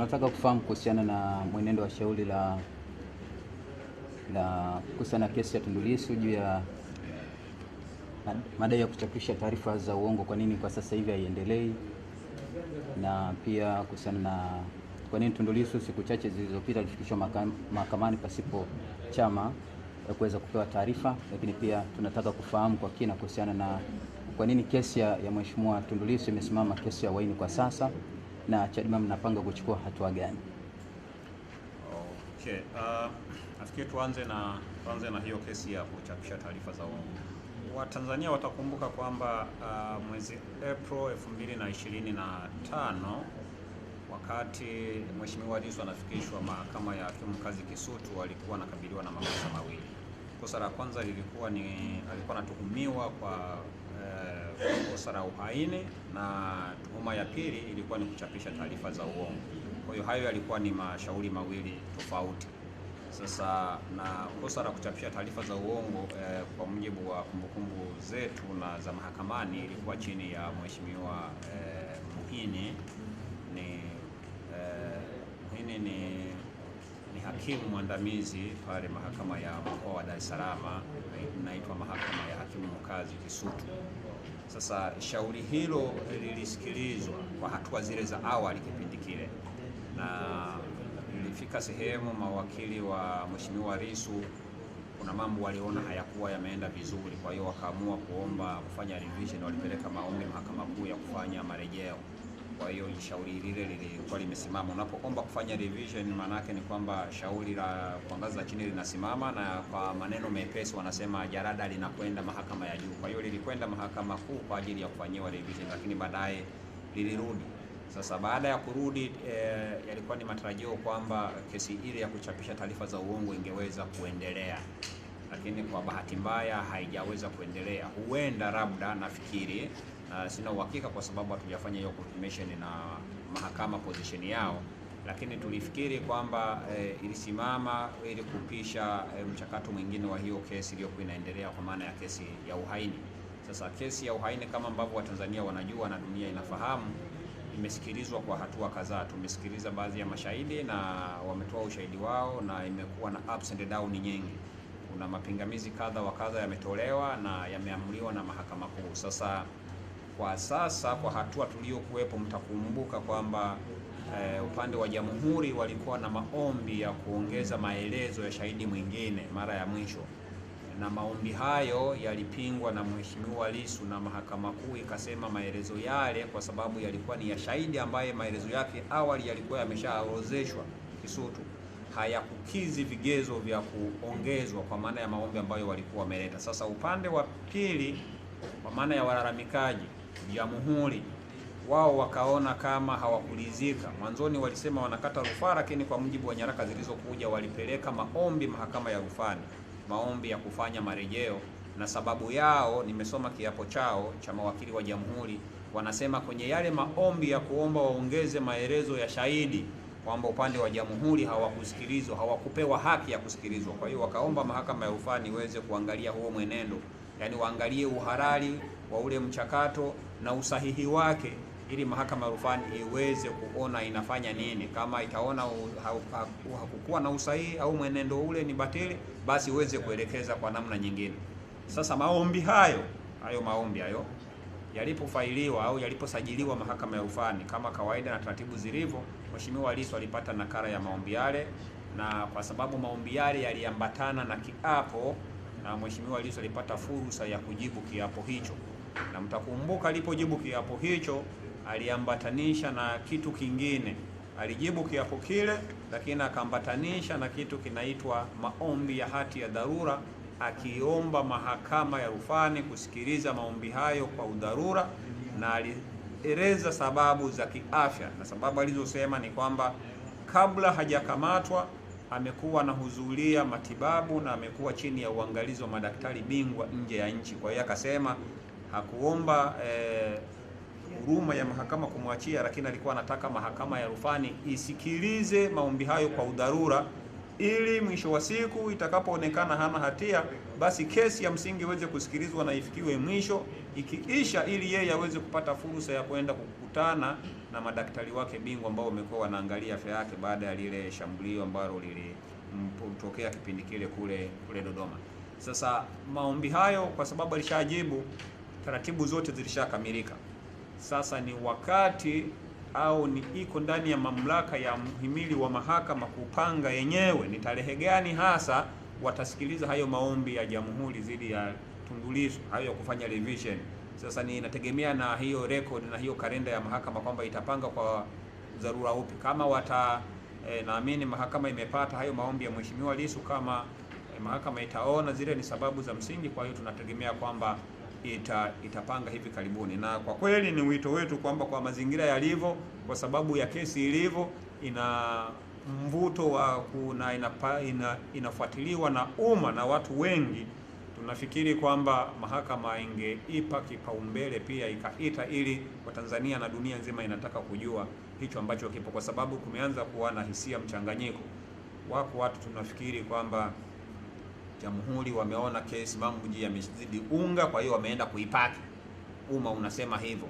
Tunataka kufahamu kuhusiana na mwenendo wa shauri la kuhusiana na kesi ya Tundu Lissu juu ya madai ya kuchapisha taarifa za uongo, kwa nini kwa sasa hivi haiendelei, na pia kuhusiana na kwa nini Tundu Lissu siku chache zilizopita alifikishwa mahakamani pasipo chama ya kuweza kupewa taarifa. Lakini pia tunataka kufahamu kwa kina kuhusiana na kwa nini kesi ya Mheshimiwa Tundu Lissu imesimama kesi ya uhaini kwa sasa, na Chadema mnapanga kuchukua hatua gani? Okay, nafikiri tuanze na hiyo kesi ya kuchapisha taarifa za uongo. Watanzania watakumbuka kwamba mwezi April 2025 wakati Mheshimiwa Lissu anafikishwa mahakama ya hakimu mkazi Kisutu, alikuwa anakabiliwa na makosa mawili. Kosa la kwanza lilikuwa ni alikuwa anatuhumiwa kwa kosa la uhaini, na tuhuma ya pili ilikuwa ni kuchapisha taarifa za uongo. Kwa hiyo hayo yalikuwa ni mashauri mawili tofauti. Sasa na kosa la kuchapisha taarifa za uongo kwa mujibu wa kumbukumbu zetu na za mahakamani ilikuwa chini ya Mheshimiwa Muhini ni hakimu mwandamizi pale mahakama ya mkoa wa Dar es Salaam, inaitwa mahakama ya hakimu mkazi Kisutu. Sasa shauri hilo lilisikilizwa kwa hatua zile za awali kipindi kile, na ilifika sehemu mawakili wa Mheshimiwa Lissu kuna mambo waliona hayakuwa yameenda vizuri, kwa hiyo wakaamua kuomba kufanya revision. Walipeleka maombi mahakama kuu ya kufanya marejeo. Kwa hiyo shauri lile lilikuwa limesimama. Unapoomba kufanya revision, maana yake ni kwamba shauri la kwa ngazi za chini linasimama, na kwa maneno mepesi wanasema jarada linakwenda mahakama ya juu. Kwa hiyo lilikwenda mahakama kuu kwa ajili ya kufanyiwa revision, lakini baadaye lilirudi. Sasa baada ya kurudi yalikuwa ni matarajio kwamba kesi ile ya kuchapisha taarifa za uongo ingeweza kuendelea, lakini kwa bahati mbaya haijaweza kuendelea. Huenda labda, nafikiri, sina uhakika kwa sababu hatujafanya hiyo confirmation na mahakama position yao, lakini tulifikiri kwamba ilisimama ili kupisha mchakato mwingine wa hiyo kesi iliyokuwa inaendelea, kwa maana ya kesi ya uhaini. Sasa kesi ya uhaini kama ambavyo Watanzania wanajua na dunia inafahamu, imesikilizwa kwa hatua kadhaa. Tumesikiliza baadhi ya mashahidi na wametoa ushahidi wao, na imekuwa na ups and down nyingi. Kuna mapingamizi kadha wa kadha yametolewa na yameamuliwa na mahakama kuu. Sasa kwa sasa, kwa hatua tuliyokuwepo, mtakumbuka kwamba upande wa jamhuri walikuwa na maombi ya kuongeza maelezo ya shahidi mwingine mara ya mwisho, na maombi hayo yalipingwa na Mheshimiwa Lissu, na mahakama kuu ikasema maelezo yale, kwa sababu yalikuwa ni ya shahidi ambaye maelezo yake awali yalikuwa yameshaorozeshwa Kisutu, hayakukizi vigezo vya kuongezwa kwa maana ya maombi ambayo walikuwa wameleta. Sasa upande wa pili, kwa maana ya walalamikaji jamhuri, wao wakaona kama hawakulizika. Mwanzoni walisema wanakata rufaa, lakini kwa mujibu wa nyaraka zilizokuja walipeleka maombi mahakama ya rufani, maombi ya kufanya marejeo, na sababu yao, nimesoma kiapo chao cha mawakili wa jamhuri, wanasema kwenye yale maombi ya kuomba waongeze maelezo ya shahidi kwamba upande wa jamhuri hawakusikilizwa, hawakupewa haki ya kusikilizwa. Kwa hiyo wakaomba mahakama ya rufani iweze kuangalia huo mwenendo, yani waangalie uhalali wa ule mchakato na usahihi wake, ili mahakama ya rufani iweze kuona inafanya nini. Kama itaona hakukuwa na usahihi au mwenendo ule ni batili, basi iweze kuelekeza kwa namna nyingine. Sasa maombi hayo yalipofailiwa au yaliposajiliwa mahakama ya rufani kama kawaida na taratibu zilivyo, Mheshimiwa Lissu alipata nakala ya maombi yale, na kwa sababu maombi yale yaliambatana na kiapo, na Mheshimiwa Lissu alipata fursa ya kujibu kiapo hicho. Na mtakumbuka alipojibu kiapo hicho aliambatanisha na kitu kingine. Alijibu kiapo kile, lakini akaambatanisha na kitu kinaitwa maombi ya hati ya dharura, akiomba mahakama ya rufani kusikiliza maombi hayo kwa udharura, na alieleza sababu za kiafya, na sababu alizosema ni kwamba kabla hajakamatwa amekuwa anahudhuria matibabu na amekuwa chini ya uangalizi wa madaktari bingwa nje ya nchi. Kwa hiyo akasema hakuomba huruma ya mahakama kumwachia, lakini alikuwa anataka mahakama ya rufani isikilize maombi hayo kwa udharura, ili mwisho wa siku itakapoonekana hana hatia, basi kesi ya msingi iweze kusikilizwa na ifikiwe mwisho ikiisha, ili yeye aweze kupata fursa ya kwenda kukutana na madaktari wake bingwa ambao wamekuwa wanaangalia afya yake baada ya lile shambulio ambalo lilitokea kipindi kile kule kule Dodoma. Sasa maombi hayo kwa sababu alishajibu, taratibu zote zilishakamilika. Sasa ni wakati au ni iko ndani ya mamlaka ya mhimili wa mahakama kupanga yenyewe ni tarehe gani hasa watasikiliza hayo maombi ya jamhuri dhidi ya Tundu Lissu, hayo ya kufanya revision. Sasa ni inategemea na hiyo record na hiyo kalenda ya mahakama kwamba itapanga kwa dharura upi. Kama wata naamini mahakama imepata hayo maombi ya Mheshimiwa Lissu, kama mahakama itaona zile ni sababu za msingi, kwa hiyo tunategemea kwamba itapanga hivi karibuni. Na kwa kweli ni wito wetu kwamba kwa mazingira yalivyo, kwa sababu ya kesi ilivyo, ina mvuto wa kuna inafuatiliwa na umma na watu wengi, tunafikiri kwamba mahakama ingeipa kipaumbele pia ikaita, ili Watanzania na dunia nzima inataka kujua hicho ambacho kipo, kwa sababu kumeanza kuwa na hisia mchanganyiko. Wako watu tunafikiri kwamba jamhuri wameona kesi mamuji yamezidi unga, kwa hiyo wameenda kuipaki. Umma unasema hivyo.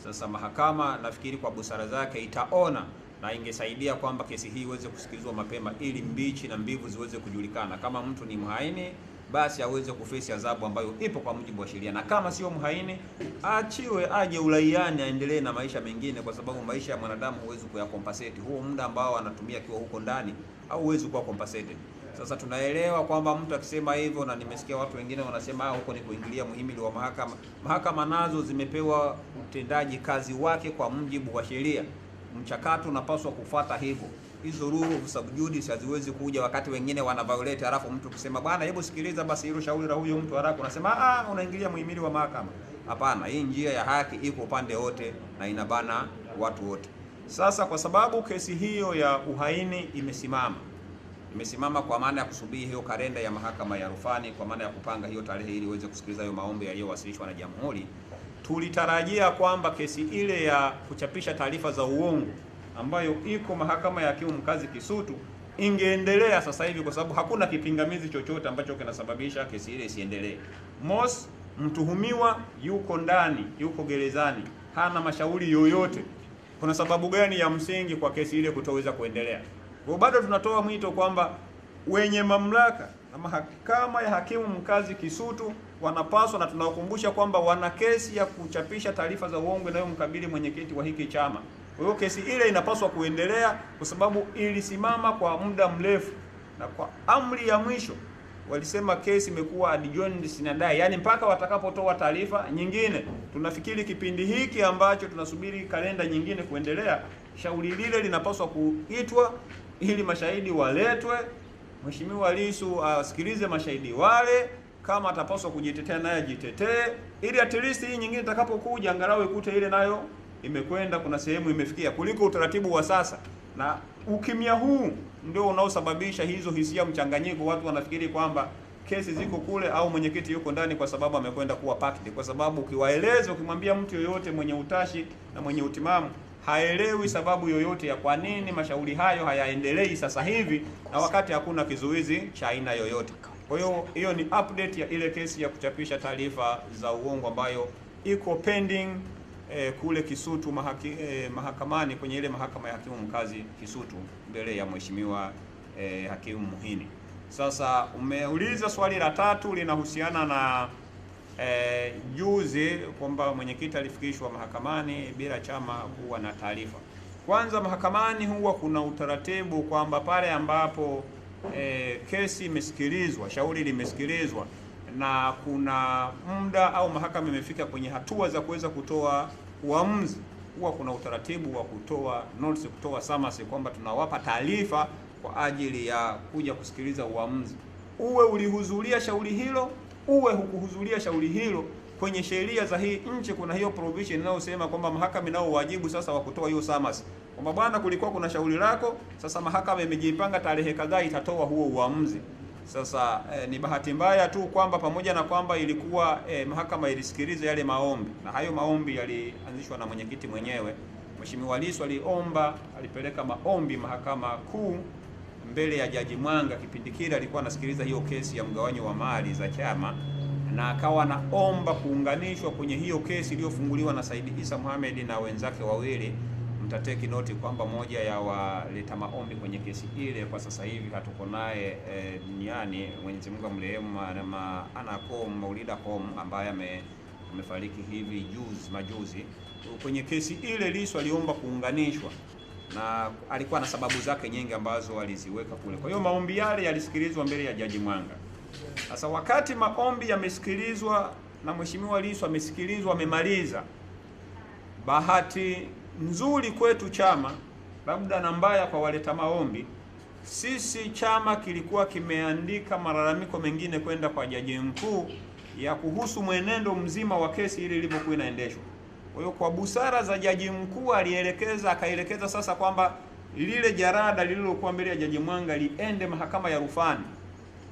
Sasa mahakama nafikiri kwa busara zake itaona na ingesaidia kwamba kesi hii iweze kusikilizwa mapema ili mbichi na mbivu ziweze kujulikana. Kama mtu ni mhaini basi aweze kufesi adhabu ambayo ipo kwa mujibu wa sheria, na kama sio mhaini achiwe aje uraiani aendelee na maisha mengine, kwa sababu maisha ya mwanadamu huwezi kuyakompensate. Huo muda ambao anatumia akiwa huko ndani au huwezi kuwa compensated. Sasa tunaelewa kwamba mtu akisema hivyo, na nimesikia watu wengine wanasema huko ni kuingilia muhimili wa mahakama. Mahakama nazo zimepewa utendaji kazi wake kwa mujibu wa sheria, mchakato unapaswa kufuata hivyo. Hizo rule of sub judice haziwezi kuja wakati wengine wana violate, halafu mtu kusema bwana, hebu sikiliza basi hilo shauri la huyo mtu haraka, unasema unaingilia muhimili wa mahakama. Hapana, hii njia ya haki iko upande wote na inabana watu wote. Sasa kwa sababu kesi hiyo ya uhaini imesimama kwa maana ya kusubiri hiyo kalenda ya mahakama ya rufani, kwa maana ya kupanga hiyo tarehe ili iweze kusikiliza hiyo maombi yaliyowasilishwa na jamhuri, tulitarajia kwamba kesi ile ya kuchapisha taarifa za uongo ambayo iko mahakama ya hakimu mkazi Kisutu ingeendelea sasa hivi, kwa sababu hakuna kipingamizi chochote ambacho kinasababisha kesi ile isiendelee. Mos mtuhumiwa yuko ndani, yuko gerezani, hana mashauri yoyote. Kuna sababu gani ya msingi kwa kesi ile kutoweza kuendelea? Kwa bado tunatoa mwito kwamba wenye mamlaka na mahakama ya hakimu mkazi Kisutu wanapaswa, na tunawakumbusha kwamba wana kesi ya kuchapisha taarifa za uongo inayomkabili mwenyekiti wa hiki chama. Kwa hiyo kesi ile inapaswa kuendelea kwa sababu ilisimama kwa muda mrefu, na kwa amri ya mwisho walisema kesi imekuwa adjourned sine die, yani mpaka watakapotoa taarifa nyingine. Tunafikiri kipindi hiki ambacho tunasubiri kalenda nyingine kuendelea, shauri lile linapaswa kuitwa ili mashahidi waletwe, Mheshimiwa Lissu asikilize mashahidi wale, kama atapaswa kujitetea naye ajitetee, ili at least hii nyingine itakapokuja angalau ikute ile nayo imekwenda, kuna sehemu imefikia, kuliko utaratibu wa sasa. Na ukimya huu ndio unaosababisha hizo hisia mchanganyiko. Watu wanafikiri kwamba kesi ziko kule au mwenyekiti yuko ndani kwa sababu amekwenda kuwa packed, kwa sababu ukiwaeleza, ukimwambia mtu yoyote mwenye utashi na mwenye utimamu haelewi sababu yoyote ya kwa nini mashauri hayo hayaendelei sasa hivi, na wakati hakuna kizuizi cha aina yoyote. Kwa hiyo hiyo ni update ya ile kesi ya kuchapisha taarifa za uongo ambayo iko pending kule Kisutu mahakamani, kwenye ile mahakama ya hakimu mkazi Kisutu mbele ya Mheshimiwa hakimu Muhini. Sasa umeuliza swali la tatu linahusiana na juzi kwamba mwenyekiti alifikishwa mahakamani bila chama kuwa na taarifa. Kwanza mahakamani huwa kuna utaratibu kwamba pale ambapo kesi imesikilizwa, shauri limesikilizwa na kuna muda au mahakama imefika kwenye hatua za kuweza kutoa uamuzi, huwa kuna utaratibu wa kutoa notice, kutoa summons kwamba tunawapa taarifa kwa ajili ya kuja kusikiliza uamuzi. Uwe ulihudhuria shauri hilo, uwe hukuhudhuria shauri hilo, kwenye sheria za hii nchi kuna hiyo provision inayosema kwamba mahakama inao wajibu sasa wa kutoa hiyo summons, kwamba bwana, kulikuwa kuna shauri lako, sasa mahakama imejipanga tarehe kadhaa itatoa huo uamuzi. Sasa ni bahati mbaya tu kwamba pamoja na kwamba ilikuwa mahakama ilisikiliza yale maombi, na hayo maombi yalianzishwa na mwenyekiti mwenyewe. Mheshimiwa Lissu aliomba, alipeleka maombi mahakama kuu mbele ya Jaji Mwanga. Kipindi kile alikuwa anasikiliza hiyo kesi ya mgawanyo wa mali za chama, na akawa anaomba kuunganishwa kwenye hiyo kesi iliyofunguliwa na Said Isa Mohamed na wenzake wawili Mtateki noti kwamba moja ya waleta maombi kwenye kesi ile kwa sasa hivi hatuko naye duniani, Mwenyezi Mungu amrehemu, Anna Koom, Maulida Koom ambaye amefariki hivi juzi majuzi. Kwenye kesi ile Lissu aliomba kuunganishwa na alikuwa na sababu zake nyingi ambazo aliziweka kule. Kwa hiyo maombi yale yalisikilizwa mbele ya Jaji Mwanga. Sasa wakati maombi yamesikilizwa na Mheshimiwa Lissu amesikilizwa, amemaliza, bahati nzuri kwetu chama, labda na mbaya kwa waleta maombi, sisi chama kilikuwa kimeandika malalamiko mengine kwenda kwa jaji mkuu ya kuhusu mwenendo mzima wa kesi ile ilivyokuwa inaendeshwa. Kwa hiyo kwa busara za jaji mkuu alielekeza, akaelekeza sasa kwamba lile jarada lililokuwa mbele ya Jaji Mwanga liende mahakama ya rufani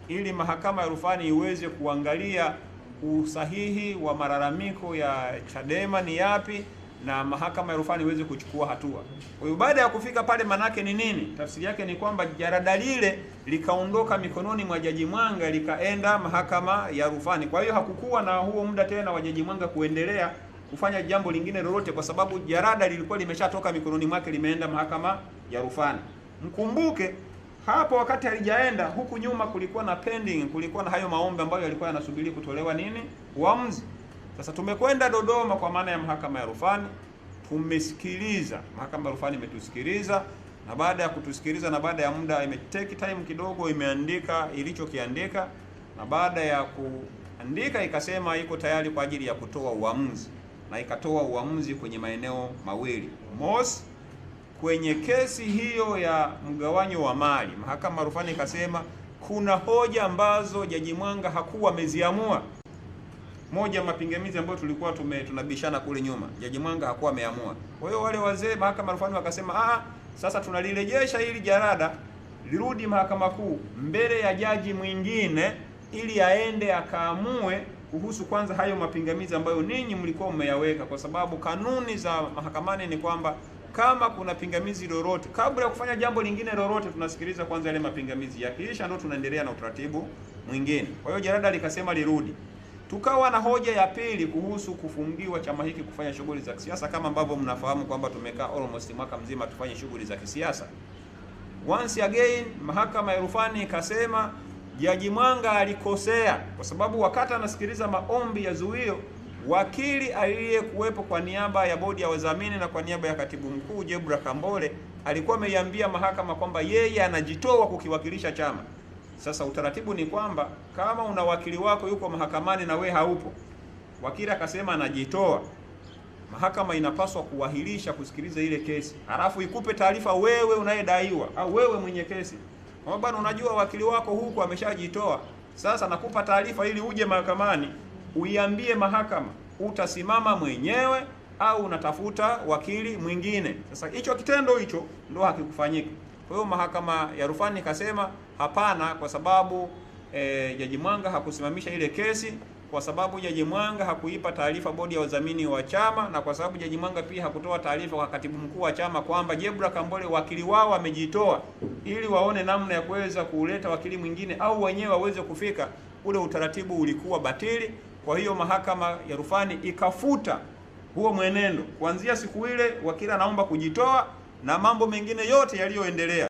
ili mahakama ya rufani iweze kuangalia usahihi wa malalamiko ya Chadema ni yapi na mahakama ya rufani iweze kuchukua hatua. Kwa hiyo baada ya kufika pale, manake ni nini? Tafsiri yake ni kwamba jarada lile likaondoka mikononi mwa Jaji Mwanga likaenda mahakama ya rufani. Kwa hiyo hakukuwa na huo muda tena wa Jaji Mwanga kuendelea kufanya jambo lingine lolote, kwa sababu jarada lilikuwa limeshatoka mikononi mwake limeenda mahakama ya rufani. Mkumbuke hapo wakati halijaenda, huku nyuma kulikuwa na pending, kulikuwa na hayo maombi ambayo yalikuwa yanasubiri kutolewa nini, uamuzi. Sasa tumekwenda Dodoma kwa maana ya mahakama ya rufani, tumesikiliza, mahakama ya rufani imetusikiliza, na baada ya kutusikiliza na baada ya muda ime take time kidogo, imeandika ilichokiandika, na baada ya kuandika ikasema iko tayari kwa ajili ya kutoa uamuzi, na ikatoa uamuzi kwenye maeneo mawili. Mosi, kwenye kesi hiyo ya mgawanyo wa mali, mahakama ya rufani ikasema kuna hoja ambazo Jaji Mwanga hakuwa ameziamua. Moja, mapingamizi ambayo tulikuwa tunabishana kule nyuma, Jaji Mwanga hakuwa ameamua. Kwa hiyo wale wazee mahakama ya rufani wakasema, sasa tunalirejesha hili jarada lirudi mahakama kuu mbele ya jaji mwingine ili aende akaamue kuhusu kwanza hayo mapingamizi ambayo ninyi mlikuwa mmeyaweka, kwa sababu kanuni za mahakamani ni kwamba kama kuna pingamizi lolote, kabla ya kufanya jambo lingine lolote, tunasikiliza kwanza yale mapingamizi, yakiisha ndio tunaendelea na utaratibu mwingine. Kwa hiyo jarada likasema lirudi. Tukawa na hoja ya pili kuhusu kufungiwa chama hiki kufanya shughuli za kisiasa, kama ambavyo mnafahamu kwamba tumekaa almost mwaka mzima tufanye shughuli za kisiasa. Once again mahakama ya rufani ikasema Jaji Mwanga alikosea, kwa sababu wakati anasikiliza maombi ya zuio, wakili aliyekuwepo kwa niaba ya bodi ya wadhamini na kwa niaba ya katibu mkuu Jebra Kambole alikuwa ameiambia mahakama kwamba yeye anajitoa kukiwakilisha chama. Sasa utaratibu ni kwamba kama una wakili wako yuko mahakamani na we haupo, wakili akasema anajitoa, mahakama inapaswa kuwahirisha kusikiliza ile kesi, halafu ikupe taarifa wewe unayedaiwa au wewe mwenye kesi kwamba bwana, unajua wakili wako huku ameshajitoa, sasa nakupa taarifa ili uje mahakamani uiambie mahakama utasimama mwenyewe au unatafuta wakili mwingine. Sasa hicho kitendo hicho ndo hakikufanyika. Kwa hiyo mahakama ya rufani ikasema hapana, kwa sababu Jaji Mwanga hakusimamisha ile kesi, kwa sababu Jaji Mwanga hakuipa taarifa bodi ya wadhamini wa chama, na kwa sababu Jaji Mwanga pia hakutoa taarifa kwa katibu mkuu wa chama kwamba Jebra Kambole wakili wao amejitoa, ili waone namna ya kuweza kuleta wakili mwingine au wenyewe waweze kufika. Ule utaratibu ulikuwa batili. Kwa hiyo mahakama ya rufani ikafuta huo mwenendo. Kuanzia siku ile wakili anaomba kujitoa na mambo mengine yote yaliyoendelea.